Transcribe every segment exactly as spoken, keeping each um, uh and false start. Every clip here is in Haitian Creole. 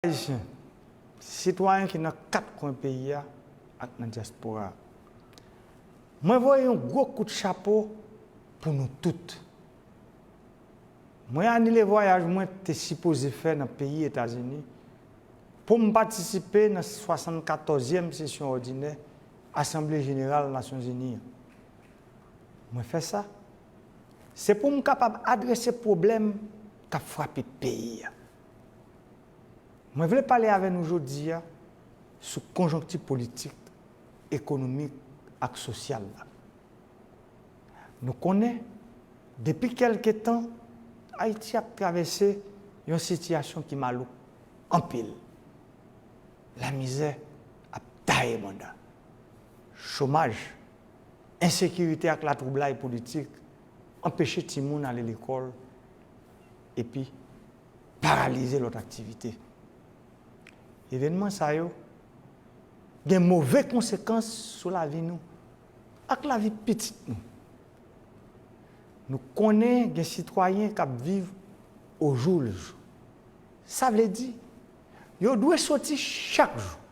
Ayisyen, sitwayen ki nan kat kwen peyi a ak nan dyaspora a, mwen voye yon gwo kout chapo pou nou tout. Mwen anile vwayaj mwen te sipoze fè nan peyi Etazini pou m patisipe nan swasannkatòzyèm sesyon òdinè Asanble Jeneral Nasyonzini an. Mwen fè sa, se pou m kapab adrese pwoblèm k ap frape peyi a. Mwen vle pale avè nou jodi a sou konjonkti politik, ekonomik ak sosyal la. Nou konnen, depi kèlke tan, Ayiti ap travèse yon sitiyasyon ki malouk anpil. Lamizè ap taye banda. Chomaj, ensekirite ak latwoublay politik anpeche timoun ale lekòl epi paralize lòt aktivite. Evènman sa yo gen move konsekans sou lavi nou ak lavi pitit nou. Nou konnen gen sitwayen k ap viv au jour le jour. Sa vle di, yo dwe soti chak jou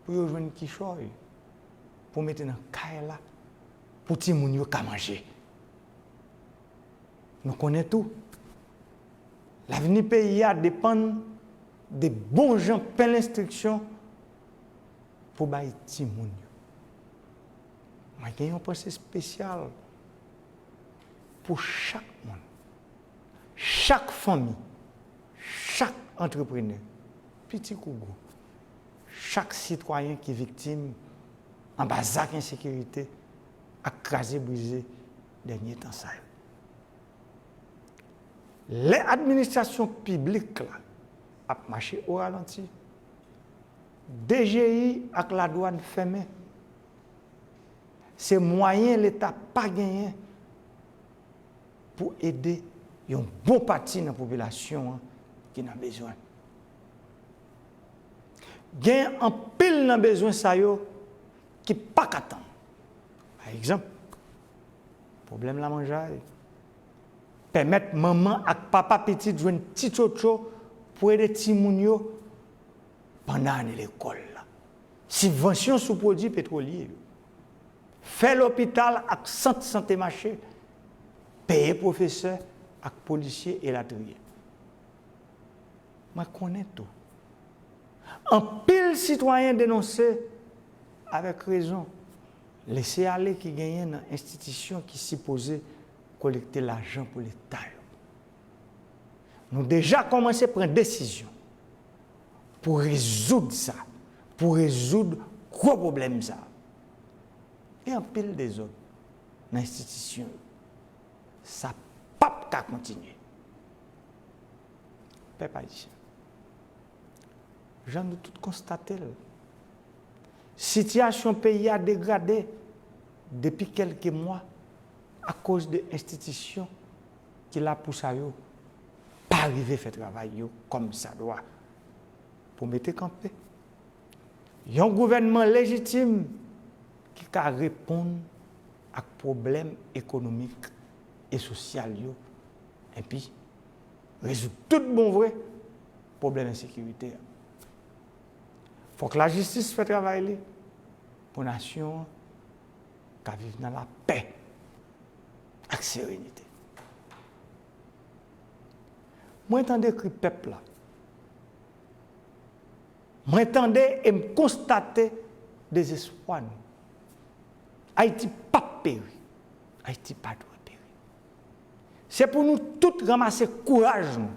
pou yo jwenn kichòy pou mete nan kay la pou timoun yo ka manje. Nou konnen tou, lavni peyi a depann de bon jan pen lenstriksyon pou bay timoun yo. Mwen gen yon panse espesyal pou chak moun, chak fanmi, chak antreprenè, piti kou gwo, chak sitwayen ki viktim anba zak ensekirite ak kraze brize dènye tan sa yo. Lè administrasyon piblik la ap mache o ralanti, D G I ak ladwàn fèmen, se mwayen Leta pa genyen pou ede yon bon pati nan popilasyon an ki nan bezwen. Gen anpil nan bezwen sa yo ki pa ka tann. Pa egzanp, pwoblèm lamanjay, pèmèt manman ak papa pitit jwenn ti tchotcho pou ede timoun yo pandan ane lekòl la, sibvansyon sou pwodui petwolye yo, fè lopital ak sant sante mache, peye pwofesè ak polisye elatriye. Mwen konnen tou, anpil sitwayen denonse avèk rezon lese ale ki genyen nan enstitisyon ki sipoze kolekte lajan pou Leta yo. Nou deja kòmanse pran desizyon pou rezoud sa, pou rezoud gwo pwoblèm sa. Gen anpil dezòd nan enstitisyon yo. Sa p ap ka kontinye. Pèp ayisyen, jan nou tout konstate l, sitiyasyon peyi a degrade depi kèlke mwa akoz de enstitisyon ki la pou sa yo pa rive fè travay yo kòmsadwa pou mete kanpe yon gouvènman lejitim ki ka reponn ak pwoblèm ekonomik e sosyal yo, enpi rezoud tout bon vre pwoblèm ensekirite a. Fòk lajistis fè travay li pou nasyon an ka viv nan lapè ak serenite. Mwen tande kri pèp la. Mwen tande e m konstate dezespwa nou. Ayiti p ap peri. Ayiti pa dwe peri. Se pou nou tout ranmase kouraj nou,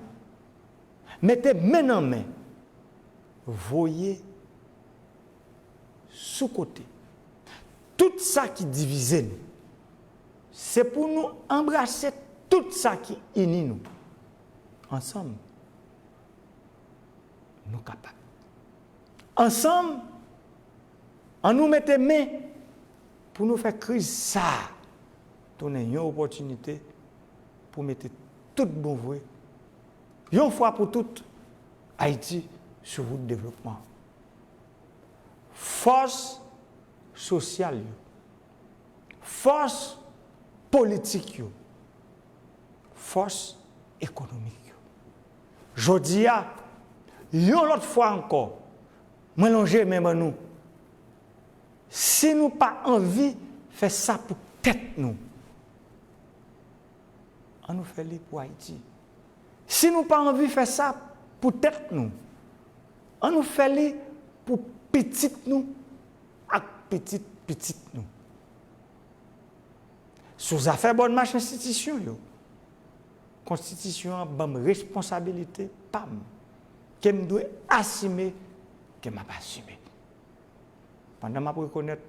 mete men nan men, voye sou kote tout sa ki divize nou. Se pou nou anbrase tout sa ki ini nou. Ansanm, nou kapab. Ansanm, ann nou mete men pou nou fè kriz sa a tounen yon opòtinite pou mete tout bon vre, yon fwa pou tout, Ayiti sou wout devlopman. Fòs sosyal yo, fòs politik yo, fòs ekonomik yo. Jodi a, Yon lòt fwa ankò, mwen lonje men ban nou. Si nou pa anvi fè sa pou tèt nou, ann nou fè li pou Ayiti. Si nou pa anvi fè sa pou tèt nou, ann nou fè li pou pitit nou ak pitit pitit nou. Sou zafè bòn mach enstitisyon yo, konstitisyon an ban m responsabilite pa m ke m dwe asime, ke m ap asime. Pandan m ap rekonèt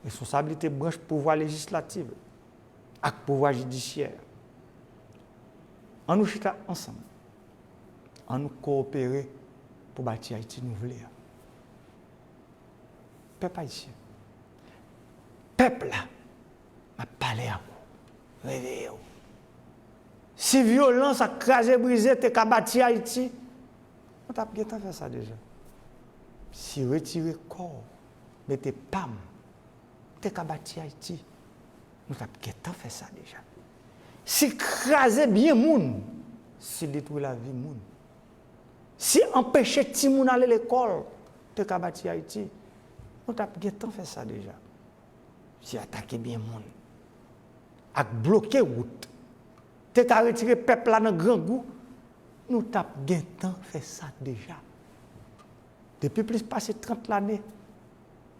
responsablite branch pouvwa lejislatif ak pouvwa jidisyè, ann nou chita ansanm, ann nou kowopere pou bati Ayiti nou vle a. Pèp ayisyen, pèp la, m ap pale ak ou, reveye w. Si vyolans ak kraze brize te ka bati Ayiti, nou t ap gentan fè sa deja. Si retire kò w, mete pa m, te ka bati Ayiti, nou t ap gentan fè sa deja. Si kraze byen moun, si detwi lavi moun, si anpeche timoun ale lekòl te ka bati Ayiti, nou t ap gentan fè sa deja. Si atake byen moun ak bloke wout te ka retire pèp la nan grangou, nou t ap gentan fè sa deja. Depi plis pase trant lane,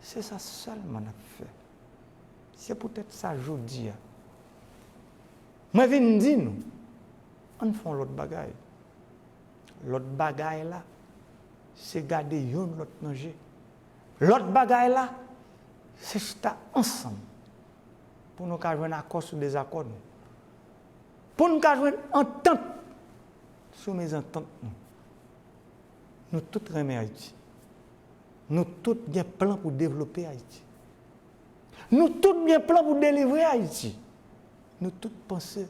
se sa sèlman n ap fè. Se poutèt sa jodi a, mwen vin di nou, ann fè yon lòt bagay. Lòt bagay la, se gade youn lòt nan je. Lòt bagay la, se chita ansanm pou nou ka jwenn akò sou dezakò nou. Pou nou ka jwenn antant sou mezantant nou. Nou tout renmen Ayiti. Nou tout gen plan pou devlope Ayiti. Nou tout gen plan pou delivre Ayiti. Nou tout panse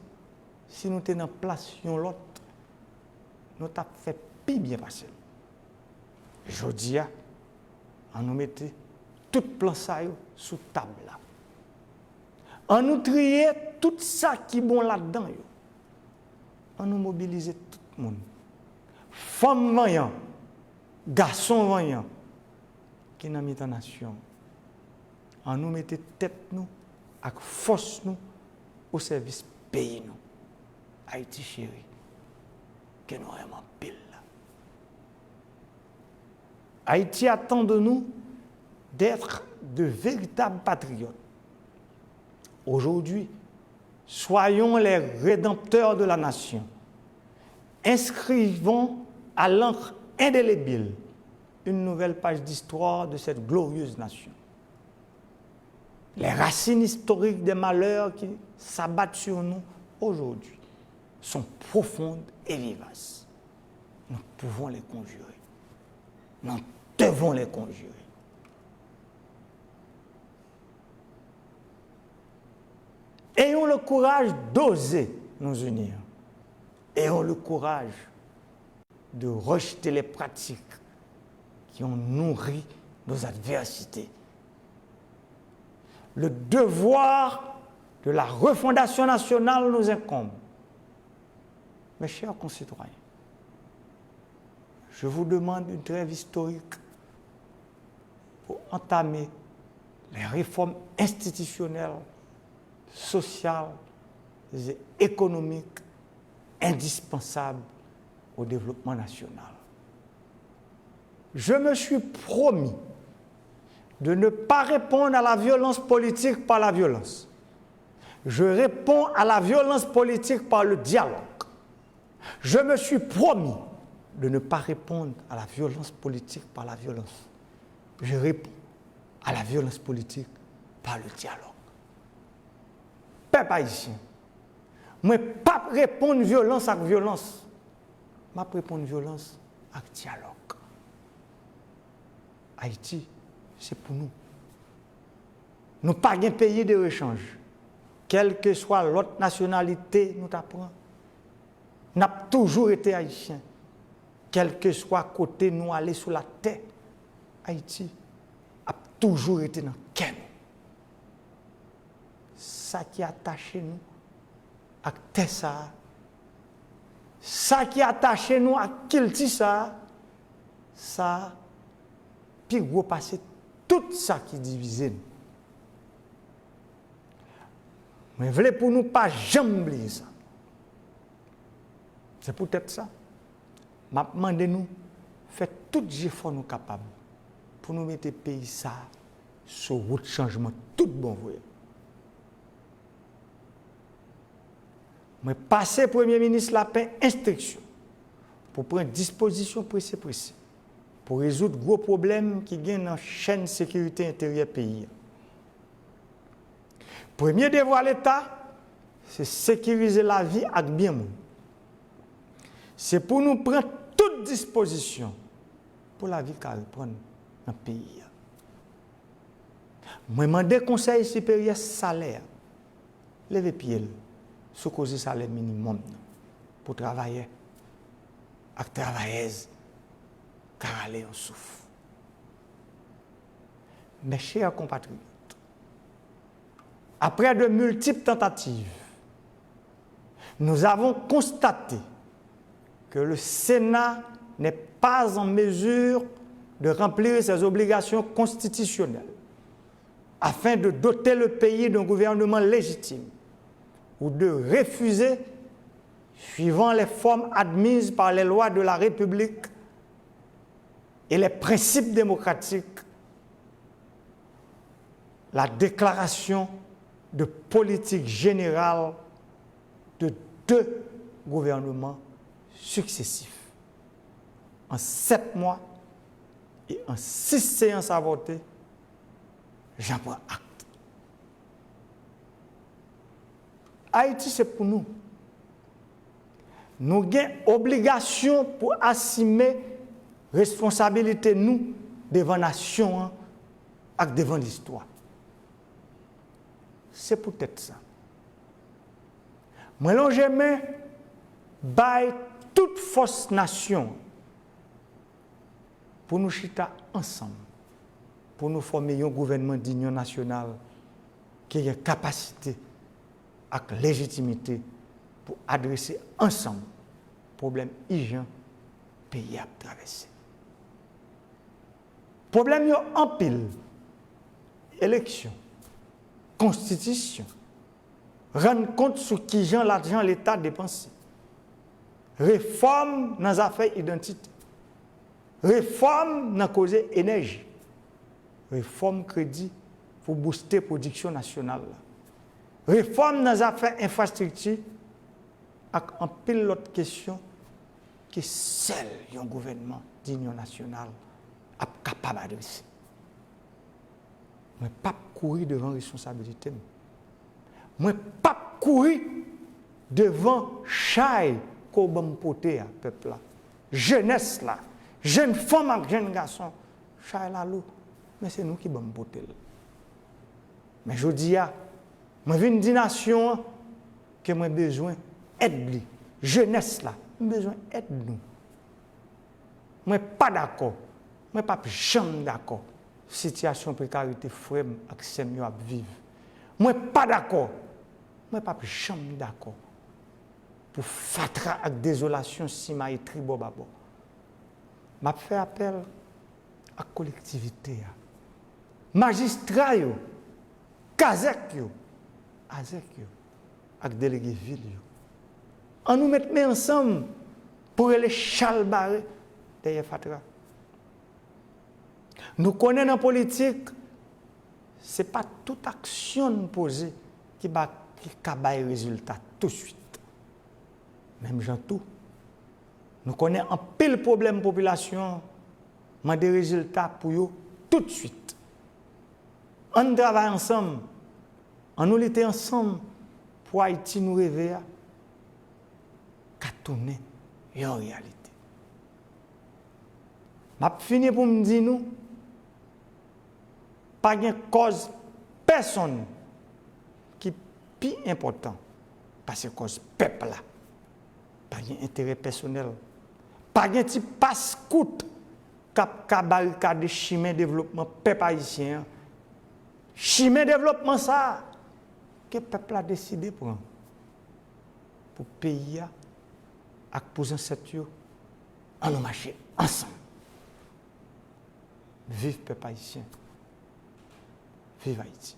si nou te nan plas yon lòt, nou t ap fè pi byen pase l. Jodi a, ann nou mete tout plan sa yo sou tab la. Ann nou triye tout sa ki bon ladan yo. Ann nou mobilize tout moun. Fanm vanyan, gason vanyan ki nan mitan nasyon an. Ann nou mete tèt nou ak fòs nou o sèvis peyi nou, Ayiti cheri, ke nou renmen anpil la. Haïti attend de nous d'être de véritables patriotes. Aujourd'hui, soyons les rédempteurs de la nation. Inscrivons à l'encre indélébile une nouvelle page d'histoire de cette glorieuse nation. Les racines historiques des malheurs qui s'abattent sur nous aujourd'hui sont profondes et vivaces. Nous pouvons les conjurer. Nous devons les conjurer. Ayons le courage d'oser nous unir. Ayons le courage de rejeter les pratiques qui ont nourri nos adversités. Le devoir de la refondation nationale nous incombe. Mes chers concitoyens, je vous demande une trêve historique pour entamer les réformes institutionnelles, sociales et économiques indispensables au développement national. Je me suis promis de ne pas répondre à la violence politique par la violence. Je réponds à la violence politique par le dialogue. Je me suis promis de ne pas répondre à la violence politique par la violence. Je réponds à la violence politique par le dialogue. Pèp ayisyen, mwen p ap reponn vyolans ak vyolans. M ap reponn vyolans ak dyalòg. Ayiti, se pou nou. Nou pa gen peyi de rechanj. Kèlkeswa lòt nasyonalite nou ta pran, n ap toujou rete ayisyen. Kèlkeswa kote nou ale sou latè, Ayiti ap toujou rete nan kè nou. Sa ki atache nou ak tè sa a, sa ki atache nou ak kilti sa a, Sa pi gwo pase tout sa ki divize nou. Mwen vle pou nou pa janm bliye sa. Se poutèt sa, m ap mande nou fè tout jefò nou kapab pou nou mete peyi sa a sou wout chanjman tout bon vre. Mwen pase Premye Minis Lapen enstriksyon pou pran dispozisyon prese prese pou rezoud gwo pwoblèm ki gen nan chèn sekirite enteryè peyi a. Premye devwa Leta, se sekirize lavi ak byen moun. Se pou nou pran tout dispozisyon pou lavi ka reprann nan peyi a. Mwen mande Konsèy Siperyè Salè a leve pye l sou koze salè minimòm nan pou travayè ak travayèz ka rale yon souf. Mes chers compatriotes, après de multiples tentatives, nous avons constaté que le Sénat n'est pas en mesure de remplir ses obligations constitutionnelles afin de doter le pays d'un gouvernement légitime ou de refuser, suivant les formes admises par les lois de la République et les principes démocratiques, la déclaration de politique générale de deux gouvernements successifs. En sept mois et en six séances avortées, j'en prends acte. Ayiti se pou nou. Nou gen obligasyon pou asime responsabilite nou devan nasyon an ak devan listwa. Se poutèt sa, mwen lonje men bay tout fòs nasyon an pou nou chita ansanm, pou nou fòme yon gouvènman dinyon nasyonal ki gen kapasite ak lejitimite pou adrese ansanm pwoblèm ijan peyi a ap travèse. Pwoblèm yo anpil: eleksyon, konstitisyon, rann kont sou kijan lajan Leta depanse, refòm nan zafè idantite, refòm nan koze enèji, refòm kredi pou bouste pwodiksyon nasyonal la, refòm nan zafè enfrastrikti ak anpil lòt kesyon ke sèl yon gouvènman dinyon nasyonal ap kapab adrese. Mwen p ap kouri devan responsabilite m. Mwen p ap kouri devan chay ke w ban m pote a, pèp la, jenès la, jèn fanm ak jèn gason. Chay la lou, men se nou ki ban m pote l. Men jodi a, mwen vin di nasyon an ke mwen bezwen èd li. Jenès la, m bezwen èd nou. Mwen pa dakò, mwen p ap janm dakò sitiyasyon prekarite frè m ak sè m yo ap viv. Mwen pa dakò, mwen p ap janm dakò pou fatra ak dezolasyon simaye tribò babò. M ap fè apèl ak kolektivite a, majistra yo, kazèk yo, azèk yo, ak delege vil yo. Ann nou met men ansanm pou rele chalbare dèyè fatra. Nou konnen nan politik, se pa tout aksyon n poze ki ba, ki ka bay rezilta touswit. Menm jan tou, nou konnen anpil pwoblèm popilasyon an mande rezilta pou yo toutswit. Ann travay ansanm, ann nou lite ansanm pou Ayiti nou reve a ka tounen yon reyalite. M ap fini pou m di nou, pa gen kòz pèsonn ki pi enpòtan pase kòz pèp la. Pa gen enterè pèsonèl. Pa gen ti pas kout k ap ka barikade chimen devlopman pèp ayisyen an. Chimen devlopman sa a ke pèp la deside pran pou peyi a ak pou zansèt yo. Ann nou mache ansanm. Viv pèp ayisyen. Viv Ayiti.